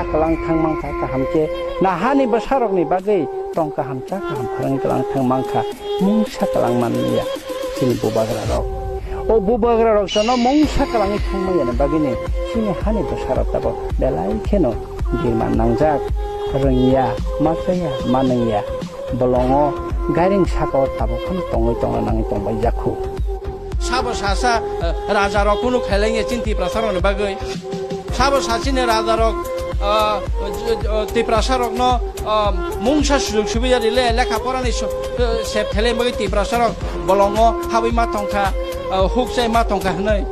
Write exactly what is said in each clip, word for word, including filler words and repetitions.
Kwlang thang mankha kaham khe, nahani bwsarokni bagwi tong kaham cha kaham phrwngwi kwlang thang mankha, mungsa kwlang manliya chini bubagrarok. O bubagrarok jono mungsa kwlangwi thangmani bagwino chini hani bwsarok tabuk belai kheno birman nangjak, rwngya, machaya, manwngya. Bolongo gairing saka o tabuk phano tongwi tongna nangwi tongbai jakhu. Sabo sasa, eh, raja rok kunu khailangya chini Tiprasa rokni bagwi. Sabo sachini raja rok, eh, eh, Tiprasa rokno, eh, mungsa sujok subida rile lekha porani su-, eh, sep khailai bagwi Tiprasa rok bolongo habwi ma tongkha, eh, huk chai ma tongkha hwnwi.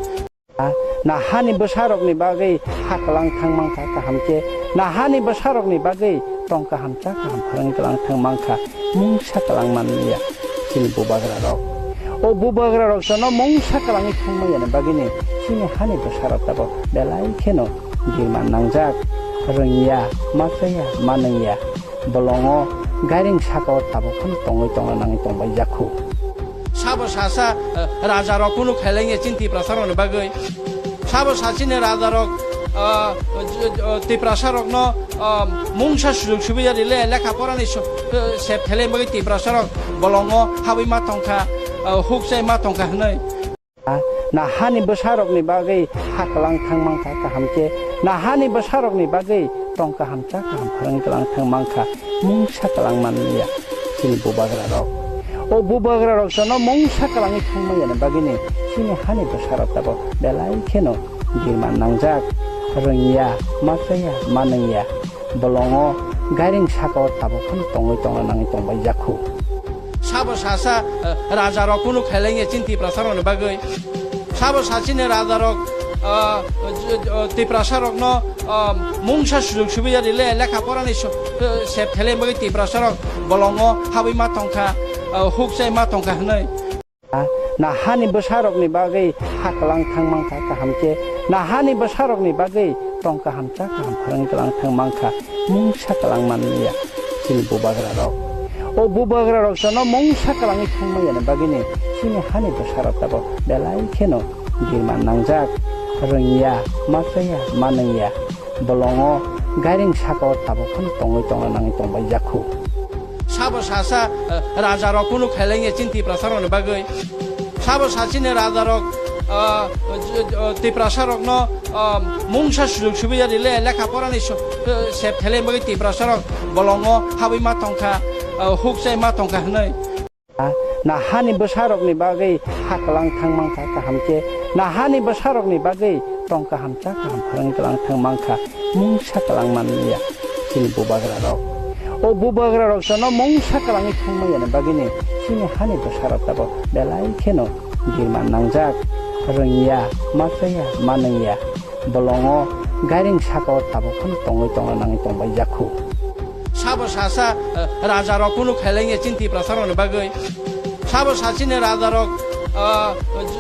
Nahani bwsarokni bagwi ha kwlang thang mankha kaham khe, nahani bwsarokni bagwi tong kaham cha kaham phrwng kwlang thang mankha, mungsa kwlang manliya chini bubagrarok. O bubagrarok jono mungsa kwlangwi thangmani bagwino chini hani bwsarok tabuk belai kheno birman nangjak, rwngya, machaya, manwngya. Bolongo gairing saka o tabuk phano tongwi tongna nangwi tongbai jakhu. Sabo sasa, eh, raja rok kunu khailangya chini Tiprasa rokni bagwi. Sabo sachini raja rok, eh, eh, Tiprasa rokno, eh, mungsa sujok subida rile lekha porani su-, eh, sep khailai bagwi Tiprasa rok bolongo habwi ma tongkha, eh, huk chai ma tongkha hwnwi. Nahani bwsarokni bagwi ha kwlang thang mankha kaham khe, nahani bwsarokni bagwi tong kaham cha kaham phrwng kwlang thang mankha, mungsa kwlang manliya chini bubagrarok. O bubagrarok jono mungsa kwlangwi thangmani bagwino chini hani bwsarok tabuk belai kheno birman nangjak, rwngya, machaya, manwngya. Bolongo gairing saka o tabuk phano tongwi tongna nangwi tongbai jakhu. Sabo sasa, eh, raja rok kunu khailangya chini Tiprasa rokni bagwi. Sabo sachini raja rok, eh, eh, Tiprasa rokno, eh, mungsa sujok subida rile lekha porani su-, eh, sep khailai bagwi Tiprasa rok bolongo habwi ma tongkha, eh, huk chai ma tongkha hwnwi. Nahani bwsarokni bagwi ha kwlang thang mankha kaham khe, nahani bwsarokni bagwi tong kaham cha kaham phrwng kwlang thang mankha, mungsa kwlang manliya chini bubagrarok. O bubagrarok jono mungsa kwlangwi thangmani bagwino chini hani bwsarok tabuk belai kheno birman nangjak, rwngya, machaya, manwngya. Bolongo gairing saka o tabuk phano tongwi tongna nangwi tongbai jakhu. Sabo sasa, eh, raja rok kunu khailangya chini Tiprasa rokni bagwi. Sabo sachini raja rok, eh, eh, Tiprasa rokno, eh, mungsa sujok subida rile lekha porani su-, eh, sep khailai bagwi Tiprasa rok bolongo habwi ma tongkha, eh, huk chai ma tongkha hwnwi. Nahani bwsarokni bagwi ha kwlang thang mankha kaham khe, nahani bwsarokni bagwi tong kaham cha kaham phrwng kwlang thang mankha, mungsa kwlang manliya chini bubagrarok. O bubagrarok jono mungsa kwlangwi thangmani bagwino chini hani bwsarok tabuk belai kheno birman nangjak, rwngya, machaya, manwngya. Bolongo gairing saka o tabuk phano tongwi tongna nangwi tongbai jakhu. Sabo sasa, eh, raja rok kunu khailangya chini Tiprasa rokni bagwi. Sabo sachini raja rok, eh,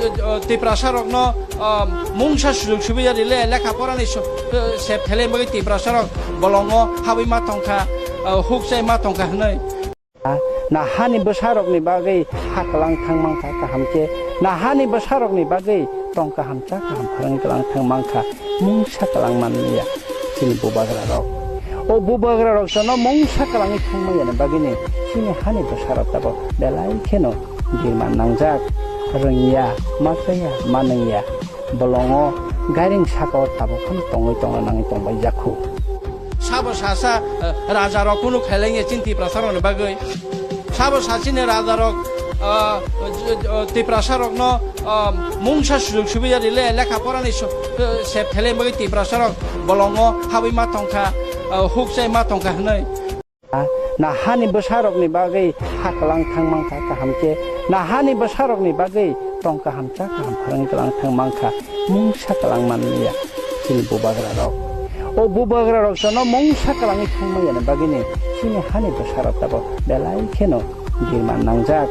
eh, Tiprasa rokno, eh, mungsa sujok subida rile lekha porani su-, eh, sep khailai bagwi Tiprasa rok bolongo habwi ma tongkha, eh, huk chai ma tongkha hwnwi. Nahani bwsarokni bagwi ha kwlang thang mankha kaham khe, nahani bwsarokni bagwi tong kaham cha kaham phrwng kwlang thang mankha, mungsa kwlang manliya chini bubagrarok. O bubagrarok jono mungsa kwlangwi thangmani bagwino chini hani bwsarok tabuk belai kheno birman nangjak, rwngya, machaya, manwngya. Bolongo gairing saka o tabuk phano tongwi tongna nangwi tongbai jakhu. Sabo sasa, eh, raja rok kunu khailangya chini Tiprasa rokni bagwi. Sabo sachini raja rok, eh, eh, Tiprasa rokno, eh, mungsa sujok subida rile lekha porani su-, eh, sep khailai bagwi Tiprasa rok bolongo habwi ma tongkha, eh, huk chai ma tongkha hwnwi. Nahani bwsarokni bagwi ha kwlang thang mankha kaham khe, nahani bwsarokni bagwi tong kaham cha kaham phrwng kwlang thang mankha, mungsa kwlang manliya chini bubagrarok. O bubagrarok jono mungsa kwlangwi thangmani bagwino chini hani bwsarok tabuk belai kheno birman nangjak,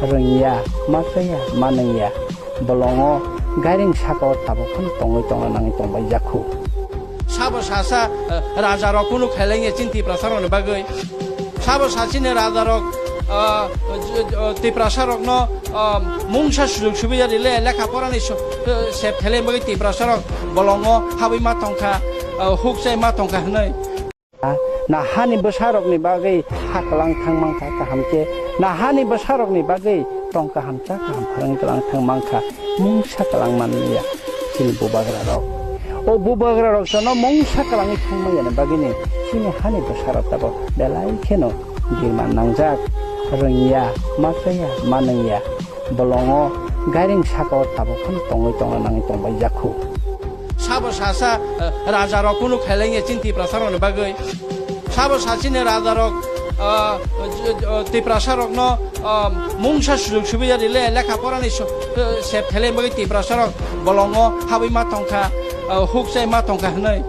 rwngya, machaya, manwngya. Bolongo gairing saka o tabuk phano tongwi tongna nangwi tongbai jakhu. Sabo sasa, eh, raja rok kunu khailangya chini Tiprasa rokni bagwi. Sabo sachini raja rok, eh, eh, Tiprasa rokno, eh, mungsa sujok subida rile lekha porani su-, eh, sep khailai bagwi Tiprasa rok bolongo habwi ma tongkha, ah, huk chai ma tongkha hwnwi. Na hani bwsarokni bagwi ha kwlang thang mankha kaham khe, na hani bwsarokni bagwi tong kaham cha kaham phrwng kwlang thang mankha, mungsa kwlang manliya chini bubagrarok. O bubagrarok jono mungsa kwlangwi thangmani bagwino chini hani bwsarok tabuk belai kheno birman nangjak, rwngya, machaya, manwngya. Bolongo gairing saka o tabuk phano tongwi tongna nangwi tongbai jakhu. Sabo sasa, eh, raja rok kunu khailangya chini Tiprasa rokni bagwi. Sabo sachini raja rok, eh, eh, Tiprasa rokno, eh, mungsa sujog subida rile lekha porani so-, eh, sep khailai bagwi Tiprasa rok bolongo habwi ma tongkha, eh, huk chai ma tongkha hwnwi.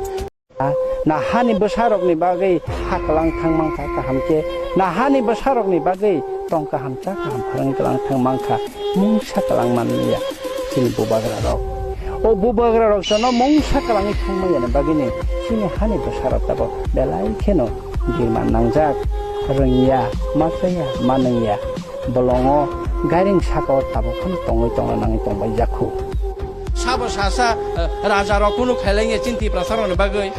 Na hani bwsarokni bagwi ha kwlang thang mankha kaham khe, na hani bwsarokni bagwi tong kaham cha kaham phrwng kwlang thang mankha, mungsa kwlang manliya chini bubagrarok. O bubagrarok jono mungsa kwlangwi thangmani bagwino chini hani bwsarok tabuk belai kheno birman nangjak, rwngya, machaya, manwngya. Bolongo gairing saka o tabuk phano tongwi tongna nangwi tongbai jakhu. Sabo sasa, eh, raja rok kunu khailangya chini Tiprasa rokni bagwi.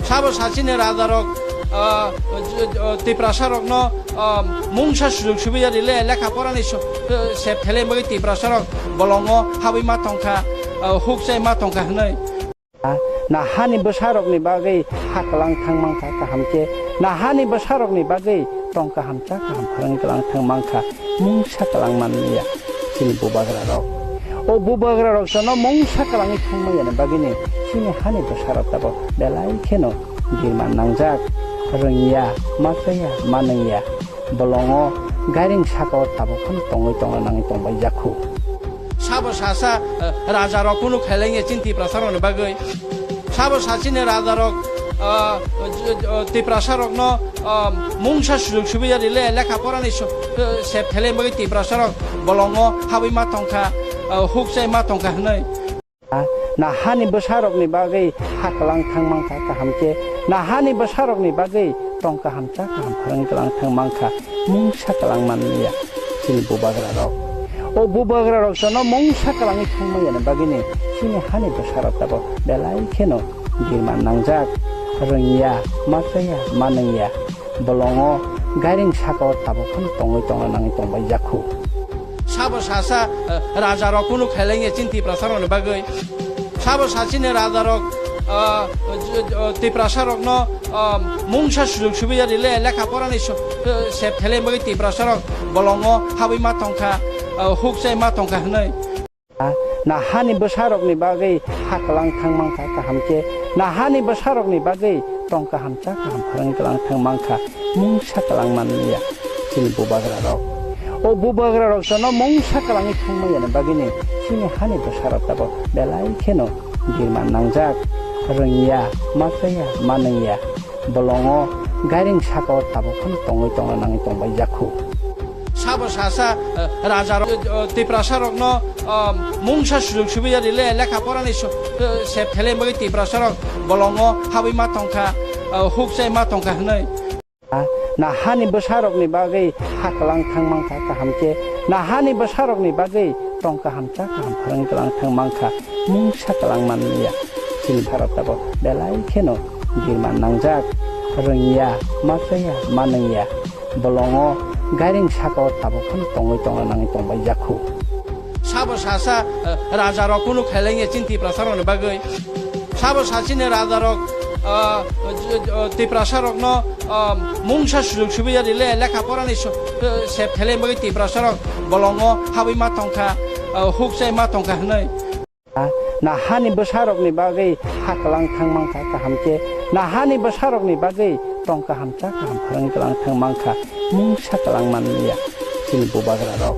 Sabo sachini raja rok, eh, eh, Tiprasa rokno, eh, mungsa sujog subida rile lekha porani so-, eh, sep khailai bagwi Tiprasa rok bolongo habwi ma tongkha, eh, huk chai ma tongkha hwnwi. Na hani bwsarokni bagwi ha kwlang thang mankha kaham khe, na hani bwsarokni bagwi tong kaham cha kaham phrwng kwlang thang mankha, mungsa kwlang manliya chini bubagrarok. O bubagrarok jono mungsa kwlangwi thangmani bagwino chini hani bwsarok tabuk belai kheno birman nangjak, rwngya, machaya, manwngya. Bolongo gairing saka o tabuk phano tongwi tongna nangwi tongbai jakhu. Sabo sasa, eh, raja rok kunu khailangya chini Tiprasa rokni bagwi. Sabo sachini raja rok, eh, eh, Tiprasa rokno, eh, mungsa sujog subida rile lekha porani so-, eh, sep khailai bagwi Tiprasa rok bolongo habwi ma tongkha, eh, huk chai ma tongkha hwnwi. Na hani bwsarokni bagwi ha kwlang thang mankha kaham khe, na hani bwsarokni bagwi tong kaham cha kaham phrwng kwlang thang mankha, mungsa kwlang manliya chini bubagrarok. O bubagrarok jono mungsa kwlangwi thangmani bagwino chini hani bwsarok tabuk belai kheno birman nangjak, rwngya, machaya, manwngya. Bolongo gairing saka o tabuk phano tongwi tongna nangwi tongbai jakhu. Sabo sasa, eh, raja rok kunu khailangya chini Tiprasa rokni bagwi. Sabo sachini raja rok, eh, eh, Tiprasa rokno, eh, mungsa sujog subida rile lekha porani so-, eh, sep khailai bagwi Tiprasa rok bolongo habwi ma tongkha, eh, huk chai ma tongkha hwnwi. Na hani bwsarokni bagwi ha kwlang thang mankha kaham khe, na hani bwsarokni bagwi tong kaham cha kaham phrwng kwlang thang mankha, mungsa kwlang manliya chini bubagrarok. O bubagrarok jono mungsa kwlangwi thangmani bagwino chini hani bwsarok tabuk belai kheno birman nangjak, rwngya, machaya, manwngya. Bolongo gairing saka o tabuk phano tongwi tongna nangwi tongbai jakhu. Sabo sasa, eh, raja rok, eh, Tiprasa rokno, eh, mungsa sujog subida rile lekha porani so-, eh, sep khailai bagwi Tiprasa rok bolongo habwi ma tongkha, eh, huk chai ma tongkha hwnwi. Na hani bwsarokni bagwi ha kwlang thang mankha kaham khe, na hani bwsarokni bagwi tong kaham cha kaham phrwng kwlang thang mankha, mungsa kwlang manliya chini bwsarok tabuk belai kheno birman nangjak, rwngya, machaya, manwngya. Bolongo gairing saka o tabuk phano tongwi tongna nangwi tongbai jakhu. Sabo sasa, eh, raja rok kunu khailangya chini Tiprasa rokni bagwi. Sabo sachini raja rok, eh, eh, Tiprasa rokno, eh, mungsa sujog subida rile lekha porani so-, eh, sep khailai bagwi Tiprasa rok bolongo habwi ma tongkha, eh, huk chai ma tongkha hwnwi. Na hani bwsarokni bagwi ha kwlang thang mankha kaham khe, na hani bwsarokni bagwi tong kaham cha kaham phrwng kwlang thang mankha, mungsa kwlang manliya chini bubagrarok.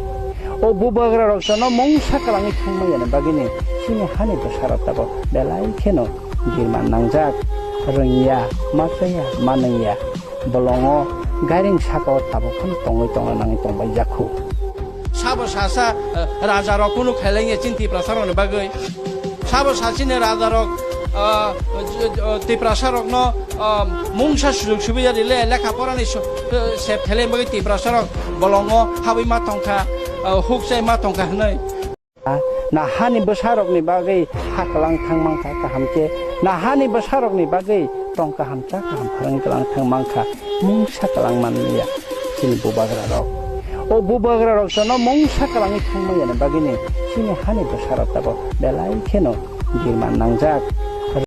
O bubagrarok jono mungsa kwlangwi thangmani bagwino chini hani bwsarok tabuk belai kheno birman nangjak, rwngya, machaya, manwngya. Bolongo gairing saka o tabuk phano tongwi tongna nangwi tongbai jakhu. Sabo sasa, eh, raja rok kunu khailangya chini Tiprasa rokni bagwi. Sabo sachini raja rok, eh, eh, Tiprasa rokno, eh, mungsa sujog subida rile lekha porani so-, eh, sep khailai bagwi Tiprasa rok bolongo habwi ma tongkha, eh, huk chai ma tongkha hwnwi. Na hani bwsarokni bagwi ha kwlang thang mankha kaham khe, Nahani bwsarokni bagwi tong kaham cha kaham pharang kwlang thang mankha, mungsa kwlang manliya chini bubagrarok. O bubagrarok jono mungsa kwlangwi thangmaiyani bagwini chini hani bwsarok tabok belai kheno girman nangjak.